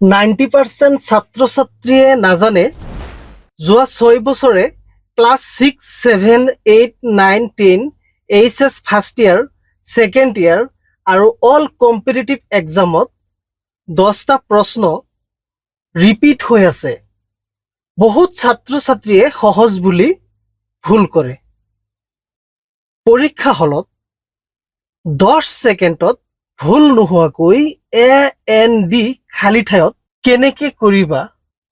90% ছাত্ৰ ছাত্ৰীয়ে নাজানে, যোৱা 6 বছৰে class 6, 7, 8, 9, 10, HS first year, second year আৰু অল কম্পিটিটিভ এক্সামত 10টা প্ৰশ্ন ৰিপিট হৈ আছে। বহুত ছাত্ৰ ছাত্ৰীয়ে সহজ বুলি ভুল কৰে। পৰীক্ষা হলত 10 ছেকেণ্ডত ভুল নোহোৱাকৈ এ, এন, দি খালী ঠাইত কেনেকে কৰিবা,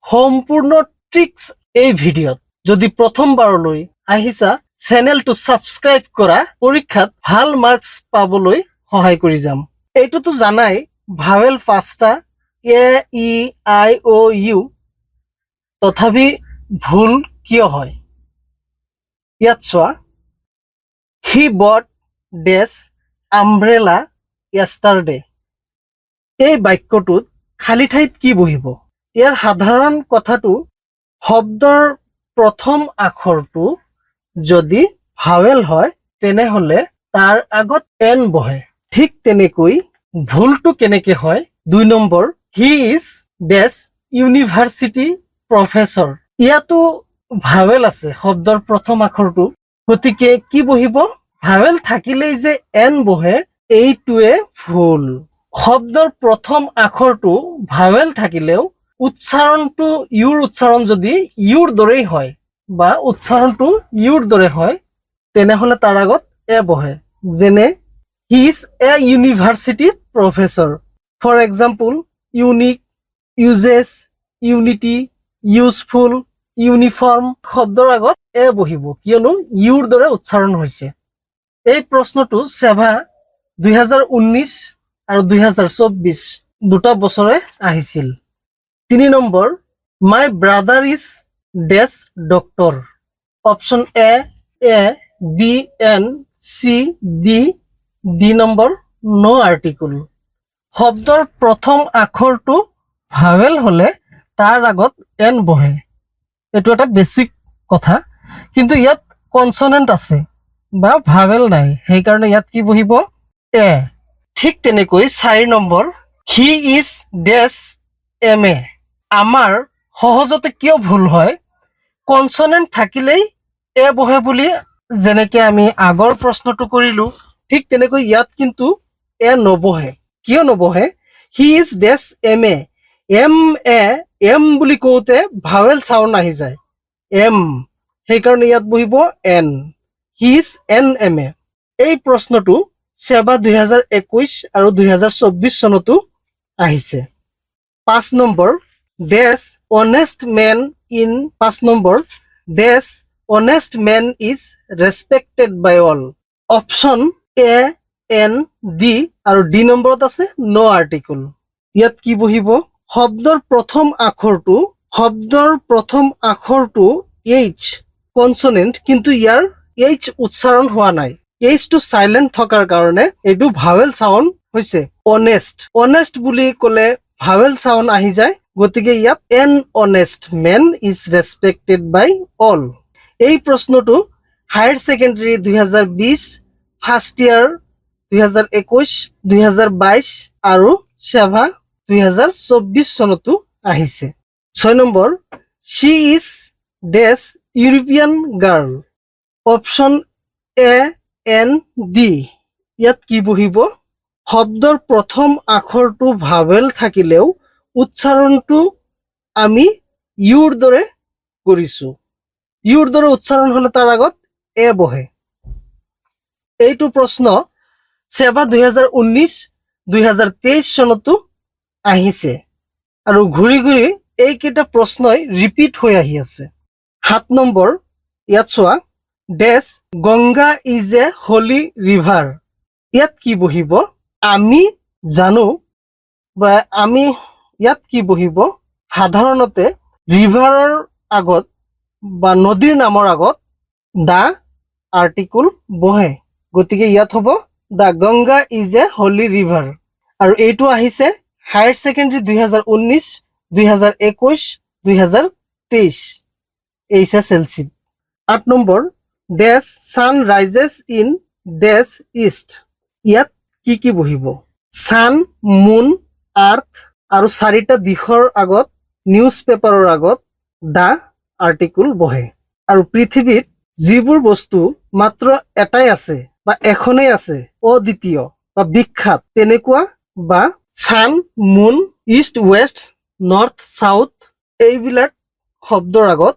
সম্পূৰ্ণ ট্ৰিক্স এই ভিডিঅ'ত। যদি প্ৰথমবাৰলৈ আহিছা, চেনেলটো ছাবস্ক্ৰাইব কৰা। পৰীক্ষাত ভাল মাৰ্কছ পাবলৈ সহায় কৰি যাম। এইটোতো জানাই, ভাৱেল পাঁচটা, এ, ই, আই, অ', ইউ। তথাপি ভুল কিয় হয়? ইয়াত চোৱা, "He bought dash umbrella yesterday." এই বাক্যটোত খালী ঠাইত কি বহিব? ইয়াৰ সাধাৰণ কথাটো, শব্দৰ প্ৰথম আখৰটো যদি ভাৱেল হয়, তেনেহলে তাৰ আগত এন বহে। ঠিক তেনেকৈ ভুলটো কেনেকে হয়? 2 number, "He is dash university professor." ইয়াতো ভাৱেল আছে শব্দৰ প্ৰথম আখৰটো, গতিকে কি বহিব? ভাৱেল থাকিলেই যে এন বহে, এইটোৱে ভুল। শব্দৰ প্ৰথম আখৰটো ভাৱেল থাকিলেও উচ্চাৰণটো ইউৰ উচ্চাৰণ যদি ইউৰ দৰেই হয় বা উচ্চাৰণটো ইউৰ দৰে হয়, তেনেহলে তাৰ আগত এ বহে। যেনে, "He is a university professor." For example, unique, uses, unity, useful, uniform শব্দৰ আগত এ বহিব, কিয়নো ইউৰ দৰে উচ্চাৰণ হৈছে। এই প্ৰশ্নটো ছেবা 2019 আৰু 2024 দুটা বছৰে আহিছিল। 3 number, "My brother is dash doctor." Option A, a, B, an, C, D. D number, no article. শব্দৰ প্ৰথম আখৰটো ভাৱেল হলে তাৰ আগত এন বহে, এইটো এটা বেছিক কথা। কিন্তু ইয়াত কনচনেণ্ট আছে বা ভাৱেল নাই, সেইকাৰণে ইয়াত কি বহিব? এ। ঠিক তেনেকৈ 4 number, "He is dash MA." আমাৰ সহজতে কিয় ভুল হয়? কনচনেণ্ট থাকিলেই এ বহে বুলি যেনেকে আমি আগৰ প্ৰশ্নটো কৰিলো, ঠিক তেনেকৈ ইয়াত কিন্তু এ নবহে। কিয় নবহে? "He is dash MA." M A, M বুলি কওঁতে ভাৱেল চাউণ্ড আহি যায়, এম। সেইকাৰণে ইয়াত বহিব N. "He is an MA." এই প্ৰশ্নটো ছেবা 2021 আৰু 2024 চনতো আহিছে। 5 number, dash honest man in 5 number, "Dash honest man is respected by all." Option A, an, D আৰু ডি নম্বৰত আছে ন' আৰ্টিকল। ইয়াত কি বহিব? শব্দৰ প্ৰথম আখৰটো এইচ কনচনেণ্ট, কিন্তু ইয়াৰ এইচ উচ্চাৰণ হোৱা নাই। এইচটো চাইলেণ্ট থকাৰ কাৰণে এইটো ভাৱেল চাউণ্ড হৈছে। অনেষ্ট, অনেষ্ট বুলি ক'লে ভাৱেল চাউণ্ড আহি যায়, গতিকে ইয়াত "An honest man is respected by all." এই প্ৰশ্নটো হায়াৰ ছেকেণ্ডেৰী 2020, ফাৰ্ষ্ট ইয়াৰ 2021, 2022 আৰু ছেবা 2024 চনতো আহিছে। 6 number, "She is dash European girl." Option A, N, D। ইয়াত কি বহিব? শব্দৰ প্ৰথম আখৰটো ভাৱেল থাকিলেও উচ্চাৰণটো আমি ইউৰ দৰে কৰিছো। ইউৰ দৰে উচ্চাৰণ হলে তাৰ আগত এ বহে। এইটো প্ৰশ্ন ছেবা 2019, 2023 চনতো আহিছে আৰু ঘূৰি ঘূৰি এইকেইটা প্ৰশ্নই ৰিপিট হৈ আহি আছে। 7 নম্বৰ, ইয়াত চোৱা, "Dash Ganga is a holy river." ইয়াত কি বহিব? আমি জানো বা আমি ইয়াত কি বহিব? সাধাৰণতে ৰিভাৰৰ আগত বা নদীৰ নামৰ আগত the article বহে। গতিকে ইয়াত হ'ব "The Ganga is a holy river." আৰু এইটো আহিছে higher secondary 2019, 2021, 2023 HSLC. 8 number, "Dash sun rises in dash east." ইয়াত কি কি বহিব? ছান, মুন, আৰ্থ। আৰু চাৰিটা দিশৰ আগত, নিউজ পেপাৰৰ আগত the article বহে। আৰু পৃথিৱীত যিবোৰ বস্তু মাত্ৰ এটাই আছে বা এখনেই আছে, অদ্বিতীয় বা বিখ্যাত, তেনেকুৱা বা sun, moon, east, west, north, south, এইবিলাক শব্দৰ আগত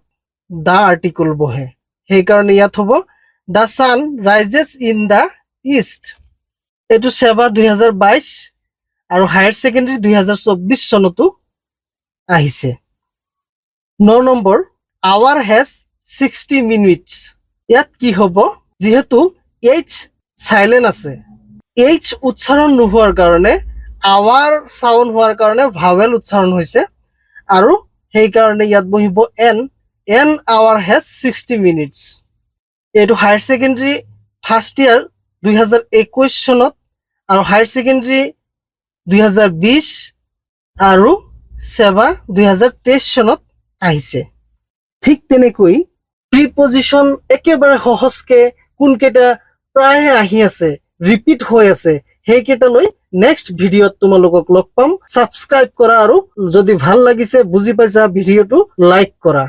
the article বহে। সেইকাৰণে ইয়াত হ'ব "The sun rises in the east." এইটো ছেবা 2022 আৰু হায়াৰ ছেকেণ্ডেৰী 2024 চনতো আহিছে। ন number, "Hour has 60 minutes." ইয়াত কি হ'ব? যিহেতু এইচ চাইলেণ্ট আছে, এইচ উচ্চাৰণ নোহোৱাৰ কাৰণে, আৱাৰ চাউণ্ড হোৱাৰ কাৰণে ভাৱেল উচ্চাৰণ হৈছে আৰু সেইকাৰণে ইয়াত বহিব an. "An hour has 60 minutes." এইটো হায়াৰ ছেকেণ্ডেৰী ফাৰ্ষ্ট ইয়াৰ 2021 চনত আৰু হায়াৰ ছেকেণ্ডেৰী 2020 আৰু ছেবা 2023 চনত আহিছে। ঠিক তেনেকৈ প্ৰিপজিশ্যন একেবাৰে সহজকে কোনকেইটা প্ৰায়ে আহি আছে, ৰিপিট হৈ আছে, সেইকেইটা লৈ নেক্সট ভিডিঅ'ত তোমালোকক লগ পাম। ছাবস্ক্ৰাইব কৰা আৰু যদি ভাল লাগিছে, বুজি পাইছা ভিডিঅ'টো, লাইক কৰা।